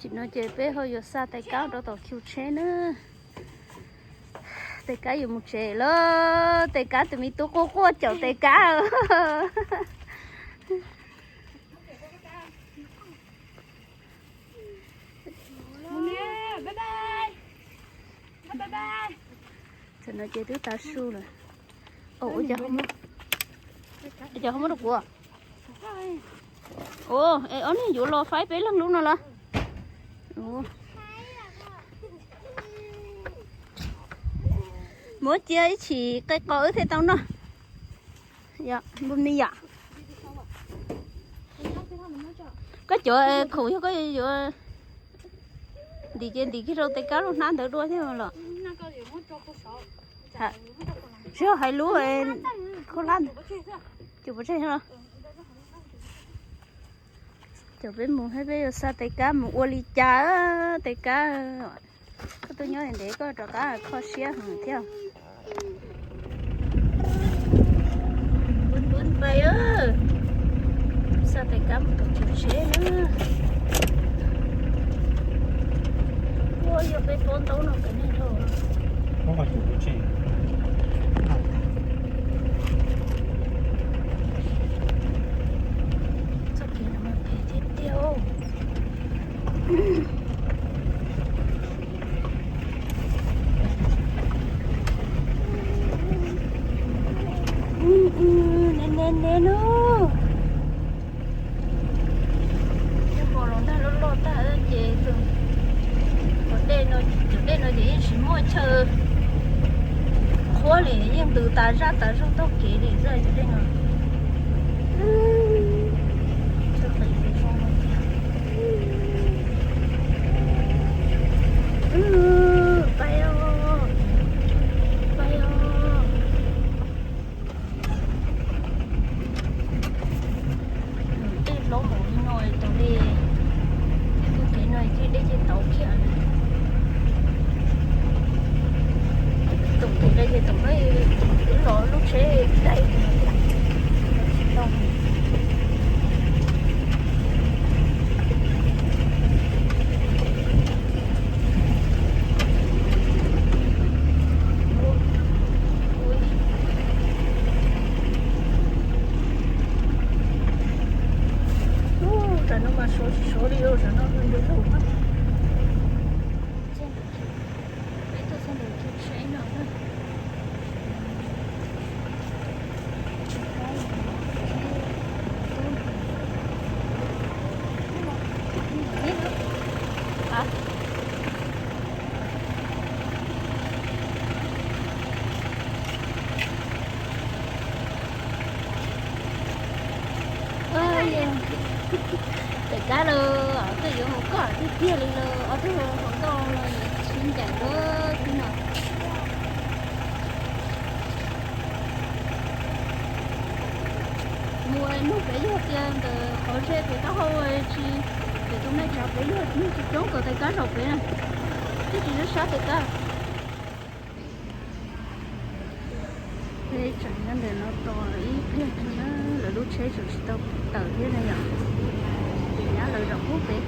Tam sim no ces peb ho yuav xa tais kab rau tom kiu tsheb na. Tais kab yuav mus tsev lawm, tais kab tus me tub quaj quaj caum tais kab. Tam no ces twb tav su lawm. Ua cas ho muab rau kuv? Ua, es ob niag yuav los faib peb leeg lub no los? Muab cia ib chim qe qos wb thiaj tau noj. Yog npua me yom. Koj cov khoom yog koj yuav ntim ces ntim kiag rau tais kab lub hnab ntawd dua thiab los? Sib hais lub khaub hlab ntawd. Cov pov tseg no. Cov peb mus thiab peb yuav xa tais kab mus ua li cas tais kab. Koj tuaj nyob ntev koj rov qab kho siab heev thiab. Npab npab npab, xa tais kab mus tom kiu tsheb na. Ua yog peb pob ntaub no kav neeg dhau. Txoj kev no mas phem tiag tiag. Ne ne ne no. Cov hmo los nag loj loj tag ces tus, cov dej no, cov dej no ces yeej tsis muaj chaw qhuav li, yeej ntws tas zaj tas zog taug kev li xwb cov dej no. Pais os, pais os. Dej hlob npaum li no tau dej, txoj kev no thiaj dej thiaj tauv kiag. Tom kev no ces tom no wb los lub tsheb daig tsis tau. Ub, tam no mas sov tsis sov li, tam no ntu lug. Peb tuaj txog ntawm kiu tsheb no na. Tais kab los twb yuav mus koj tiag tiag li los ob tug hluas nkauj los yuav sib ncaim lawm xwb no. Mus nug pem yog tias ntawm qhov ze pem taub hau tsis, pem tus me tsav pem yog tsis coob kom tais kab zaum pem na, twb tsis sab sab tais kab. Peb tseem nyob ntawm no tos ib pliag na, lawv lub tsheb tseem tsis tau tawm thiab na yom. Ces nyab lawv zaum pub pem.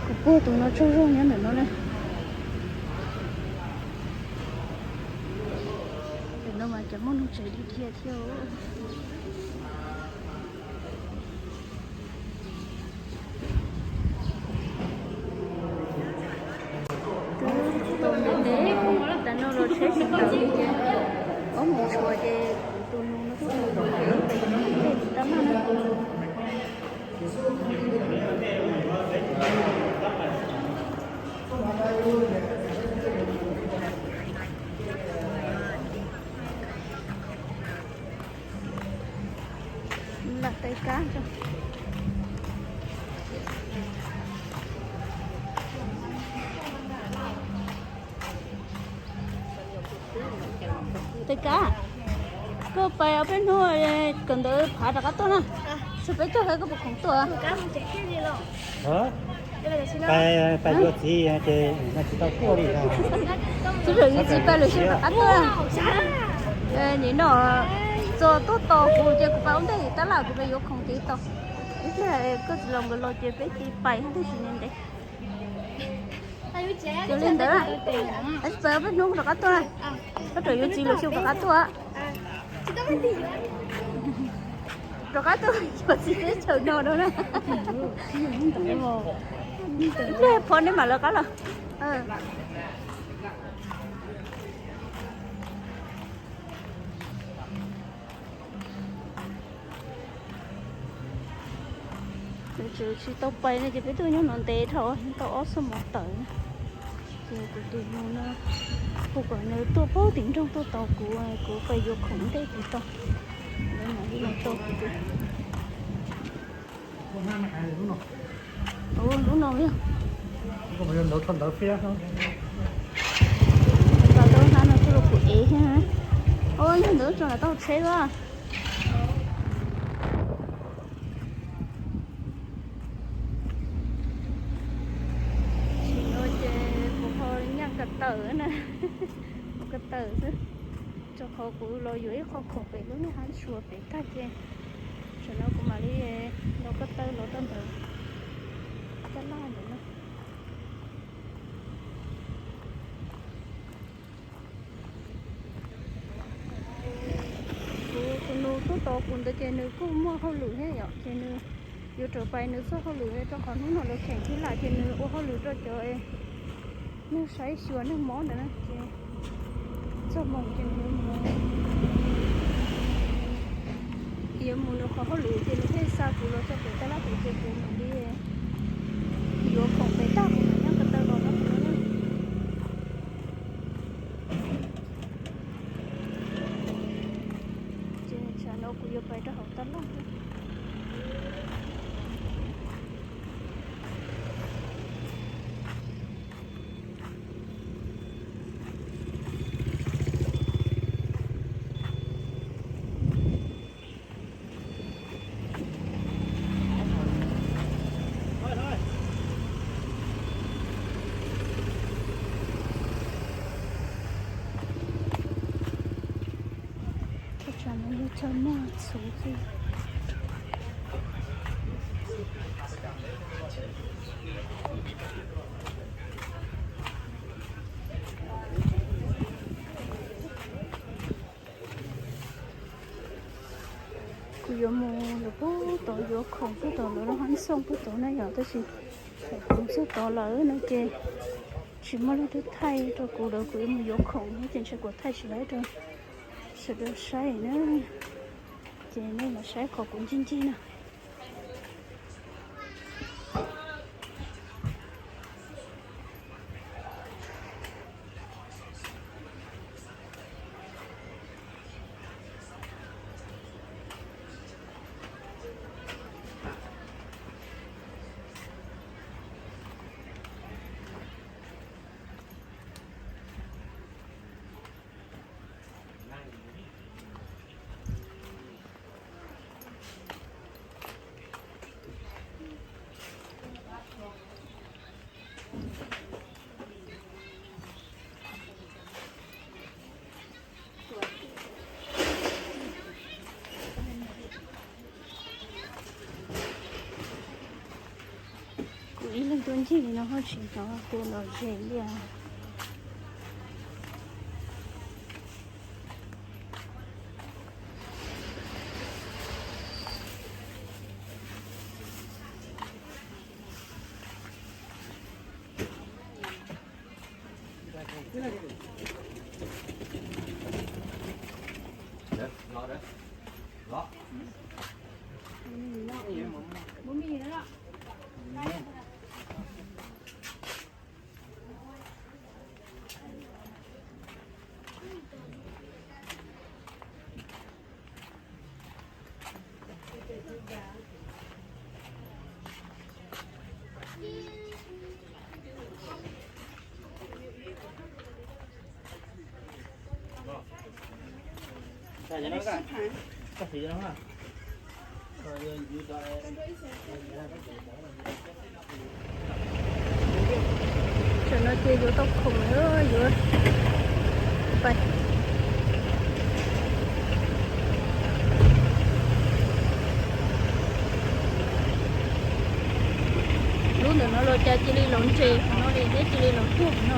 Kuv pog tus no tsaug zog nyob ntawm no na. Ntawm no mas cov muaj neeg tsev dhia dhia thiab. Twb tau ntev ntev tas no los tsheb tsis tawm li ces ob moos tshuav ces kuv tus nus no twb tau tau kev ua pem tej tab laj na. Lam tais kab. Tais kab, koj pais ob peb hnub kawm ntawv phav rov qab tuaj na. Tsuas peb caug koj puas khoom tuaj? Pais yuav txiv ces tsis tau tuaj li. Txiv tseem yus txiv pais lwm xyoo rov qab tuaj. Nim no txog tuaj tos kuv ces kuv pais ua ntej tab laj kuv pais yuav khoom kev tau. Ib pliag koj txiv laus nkawd los ces peb cia li pais tab sis ntev ntev. Cia li ntawd, peb hnub rov qab tuaj, koj rau yus txiv laus xyoo rov qab tuaj. Rov qab tuaj yuav txiv teb chaws no rau na. Ib pliag phom nej mam lawv qab los. Nws tseem tsis tau pais no ces peb tuaj nyob no ntev dhau, tau ob xuab moos tawm na. Ces kuv tus yus no, kuv kom nws tuaj puag tim nroog tuaj tos kuv, kuv pais yuav khoom ntej kuv tau. Lawv mam li los tos kuv. Ua lub no li. Nqa tau hnab no tuaj rau kuv ev thiab. Ua yog ntawd tso nram tau tsheb a. Tsis no ces kuv ho nyaj ko taw na, ko taw xwb, rau qhov kuv los yuav ib qho khoom pem lub niag hab tshua pem tag ces tam no kuv mam li nqa ko taw los rau ntawd, tab laj ntawd na. Kuv tus nus tuaj tos kuv ntawd ces nws kuj muaj hauj lwm thiab yom, ces nws yuav rov pais nws txoj hauj lwm rau qhov hnub no lawv kheem thib lam ces nws ua hauj lwm rau cov neeg saib xyuas neeg mob ntawd na ces txog moos ces nws yuav mus, yuav mus nws qhov hauj lwm ces nws thiaj xa kuv los txog pem tab laj pem ces kuv mam li yuav khoom pem tag kuv mam nyob ko taw los no kuv no na. Ces tsam no kuv yuav pais rau hauv tab laj. Tso maj txhuv xwb. Kuv yuav mus lawv puag tod yuav khoom puag tod lawv lub hab xooj puag tod na yom, tab sis kuv txog tod lawm no ces tsis muaj leej twg thaij rau kuv lawm, kuv yuav mus yuav khoom no ces ntshe kuv thaij tsis laib rau sawv daws saib na. Ces nej los saib qhov kuv ncig ncig no. Kuv ib leeg tuaj ncig li no ho tsis hnov tus lom zem li as. Tam no ces yuav tau khoom lawm, yuav pais. Los cas cia li los nres no li thiab cia li los tuag no.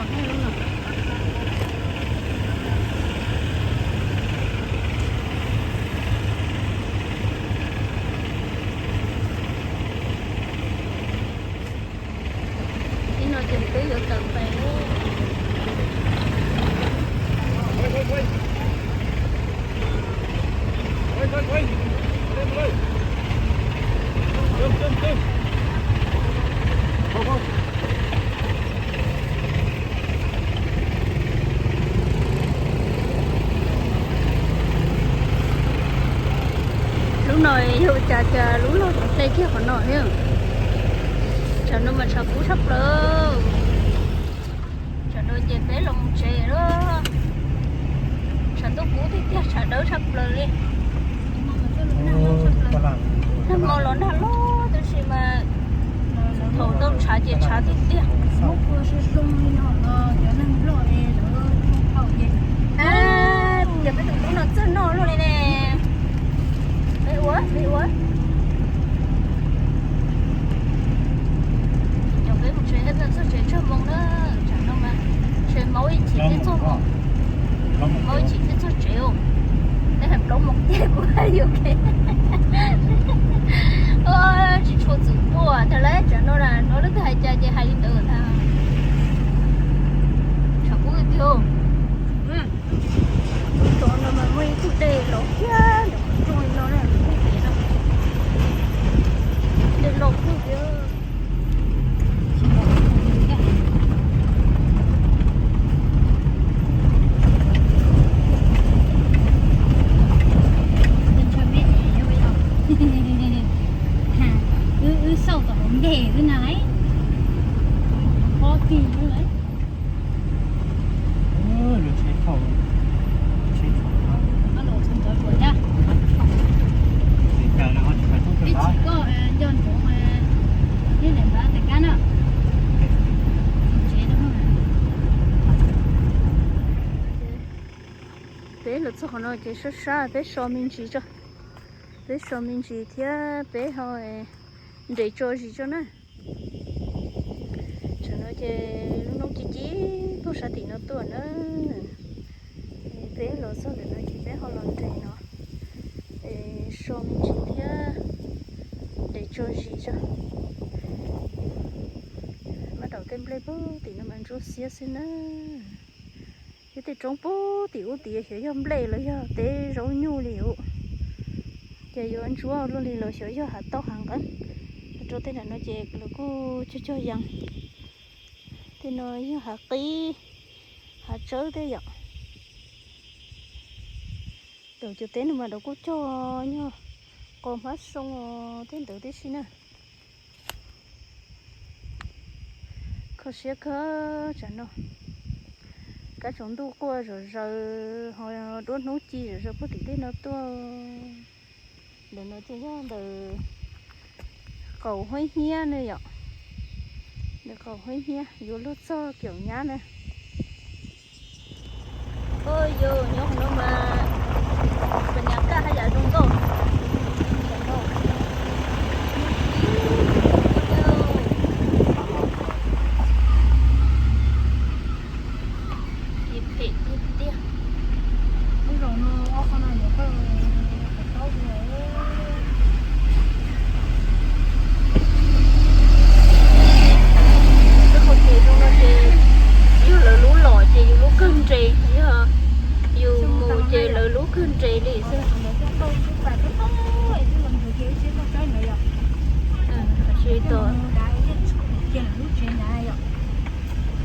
Ib no ces peb yuav tawm pais. Lub no yog ua cas cas lub loj hle kiag qhov no thiab. Tsam no mas tshav kub tshaj plaws. Tsam no ces peb los mus tsev lawm. Tshav ntuj kub tiag tiag, tshav dawb tshaj plaws li. Nag hmo los nag loj tab sis mas thaum tau tshav ces tshav tiag tiag. Ces peb tus tub no txawj noj luaj li ne. Peb ua, peb ua. Cov peb mus tsev, txog tsev tsawg moo na, tsam no mas tsev maub ib chim thiaj txog moo, maub ib chim thiaj txog tsev os. Peb hais plaub moo tiag kuv hais yus ke. Tsis tshua txwm quaj tag lawm tsam no na, hnov leej twg hais cas ces hais li ntawd ntag. Tshav kub tiag tiag. Tus no mas muaj ib tug dej los kiag ntawm qhov rooj li no na, pem no. Dej loj kawg li. Wb, wb xauj tom hauv ntej wb na, pob tig lawm. Ib chim koj nco ntsoov, ib daim npav tais kab na. Peb los txog qhov no ces sab sab peb so me ntsis tso. Peb so me ntsis thiab peb ho nres tso zis tso na. Tsam no ces lub hnub ci ci puag sab tim no tuaj na. Peb los txog ntawm no ces peb ho los nres no, so me ntsis thiab nres tso zis tso. Mab daum tej nplej puag tim no mas ntsuab xiab xwb na. Thiab tej roob puag tim ub tim xyov yog nplej los yog tej zaub nyuj li ub, ces yuav ntsuab luaj li los xyov yog hav tauj hav nqeeb. Rau tej nram no ces lawv kuj cog cog yees. Tej no yog hav qib, hav tsawb tej yom. Cov cov teb no mas lawv kuj cog nyuag qos hmab soo tej ntawd tib si na. Kho siab kawg tsam no. Kab tsaus ntuj quaj zom zaws ho duab hnub ci zom zaws puag tim tej no tuaj. Ntawm no ces yog ntawm qaum Huab Hnyiab ne yom. Ntawm qaum Huab Hnyiab yuav luag txog Kaum Nyab na. Ua yus nyob qhov no mas pas nyas kaj haj yam zoo nkauj. Ces phem tiag tiag. Lub zaum no ob qho no yuav kawg, kawg tau. Lub qhov kev zoo no ces yog lawv lub los ces yus lub kawg nres, yog yus mus ces lawv lub kawg nres li xwb.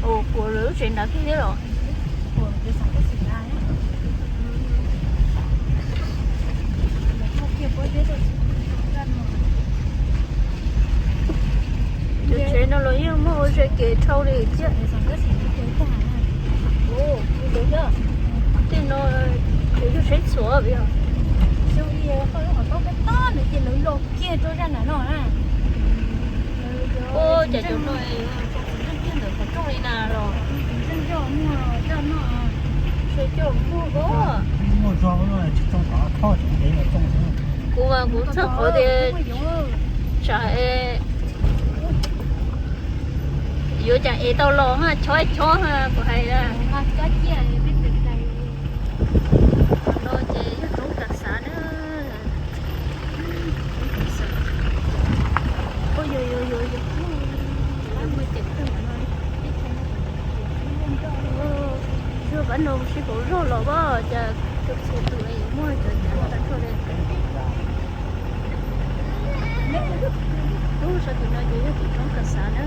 Ua, kuv lub tsev nrad kiag thiab los? Tus tsev no los yeej muaj ua ze kev dhau li thiab. Tej no yog tsheb txhuam. Ua cas cov no txiv neej kiag ntawm qhov rooj li na los. Tsis coj muag ko. Kuv mas kuv txhawj qhov tias tsam es, Yuav cas es tau los ha, chob chob ha kuv hais. No ces yog roob Kas Xav na. Yog pab no sib pauv zog los as, cas txhua tus yuav muaj cov cav tag nrho li. Lub sab tim no ces yog tim roob Kas Xav na.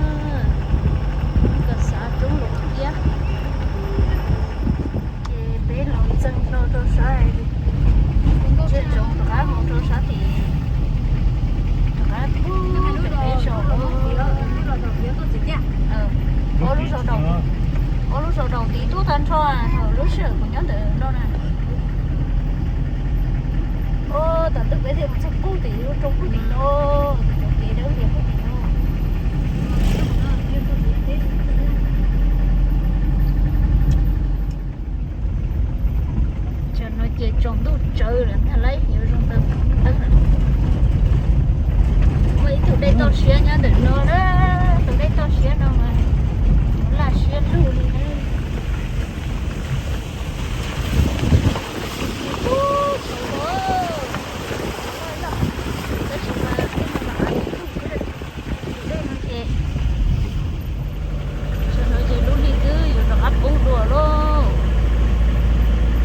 Roob Kas Xav, roob Los Kiab. Ces peb los ntxeev hlo rau sab, ntsia tsoov rov qab mus rau sab tim, rov qab pem peb zaum. Ob lub zos daum, ob lub zos daum tid tub tag nrho, lub sij hawm kuv nyob ntawm no na. Ua, tam twg peb thiaj mus txog pug tim lub roob pug tim no, cov kev dawb lias pug tim no. Tam no ces tsaus ntuj tsawv lawm ntag lauj, yuav zoo tau ntawd. Muaj ib tug dej toj siab nyob ntawm no na, tus dej toj siab no mas laj siab lug li na. Tam no ces lub hli twb yuav rov qab poob dua lauj.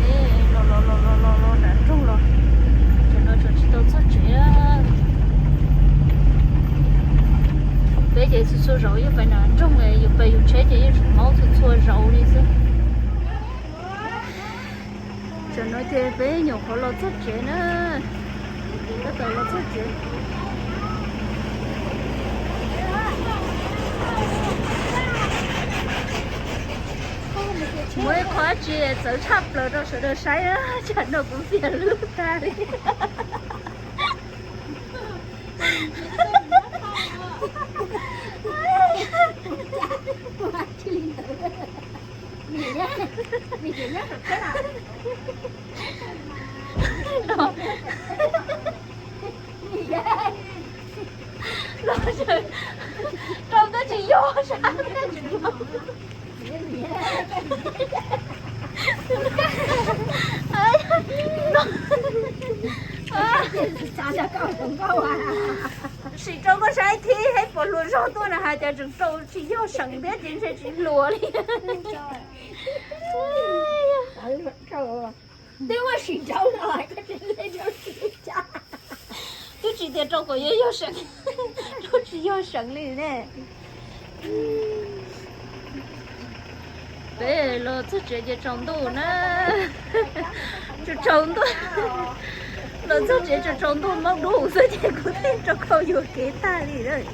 Peb los los los los los los nram nroog los, tam no tseem tsis tau txog tsev. Peb ces txhua txhua zaus yeej pais nram nroog, yus pais yus tsheb ces yeej tseem maub txhua txhua zaus li xwb. Tam no ces peb nyuam qhuav los txog tsev na. Tab tom los txog tsev. Muaj ib qho dab tsi txawv tshaj plaws rau sawv daws saib na, tsam no kuv piam lub tag li. Los rau koj tsis yog sab. Sim rau koj saib thib hais puas hluas zog tuaj na, hais tias tseem rau tsis yog seem thiab ces ntshe tsis hluas li. Twb muaj sim rau no, twb tsis tias rau kom yog yog seem, rau tsis yog seem li ne. Peb los txog tsev ces tsaus ntuj na, tsaus tsaus ntuj, los txog tsev tsaus tsaus ntuj maub dub xwb ces kuv thiaj rau khau yuam kev tag li lawm.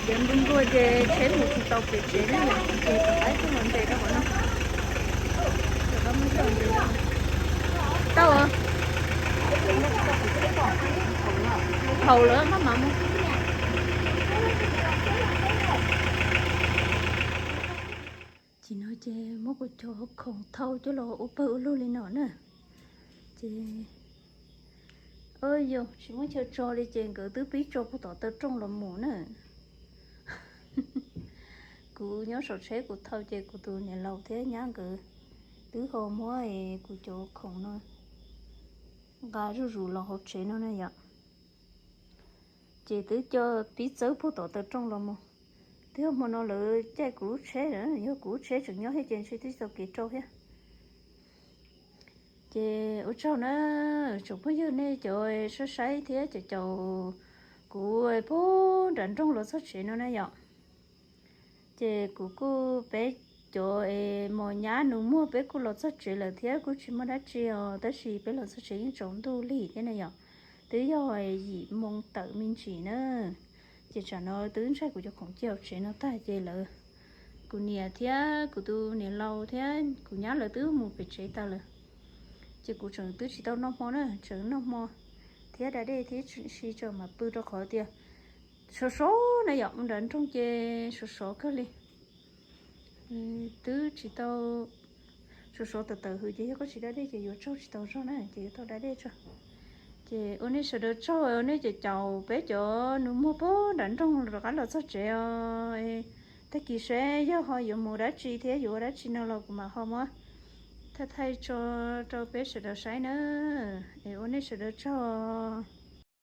Ces npua npua ces tsheb mus tsis tau pem tsev na, ces rov qab tuaj los nres rau qhov no. Tau, haus lawm maj mam mus. Ces no ces muab kuv cov khoom thau coj los ua pawg ua lug li no na. Ces, o yog tsis muaj chaw tso li ces nkawd twb pib tso puag tom taw rooj los mus na. Kuv nyob saum tsheb kuv thau ces kuv tus niam laus thiab nyab nkawd twb ho muab kuv cov khoom no nqa zuj zus los hauv tsev no na yom. Ces twb coj pib txawb puag tom taw rooj los mus. Twb yog hmo no lawv caij kuv lub tsheb, yog kuv lub tsheb tseem nyob thiab ces ntshe twb tsis tau kev rau thiab. Ces ua tsaug na, tsoom phooj ywg nej cov saib saib thiab cov caum kuv puag nram nroog los txog tsev no na yom. Ces kuv kuj peb cov mos nyab nus muag peb kuj los txog tsev lawm thiab kuj tsis muaj dab tsi os, tab sis peb los txog tsev yeej tsaus ntuj lig thiab na yom. Twb yog yim moo tawm me ntsis na. Ces tsam no twb ntsaig kuv cov khoom cia hauv tsev no tag ces lawv, kuv niam thiab kuv tus niam laus thiab kuv nyab lawv twb mus pem tsev tas lawm. Ces kuv tseem twb tsis tau noj hmo na, tseem noj hmo thiab da dej thiab si tso mam pw rau qhov tias sov sov na yom, mus nram nroog ces sov sov kawg li. Twb tsis tau, sov sov tawm tawm hws ces yog koj tsis da dej ces yuav tsaug tsis tau zog na, ces yuav tau da dej tso. Ua nej sawv daws tsaug, ua nej cov caum peb cov nus muag puag nram nroog rov qab los txog tsev os. Tag kis seb yog ho yuav mus dab tsi thiab yuav ua dab tsi no los kuv mam ho muab thaij thaij tso rau peb sawv daws saib na. Es ua nej sawv daws tsaug.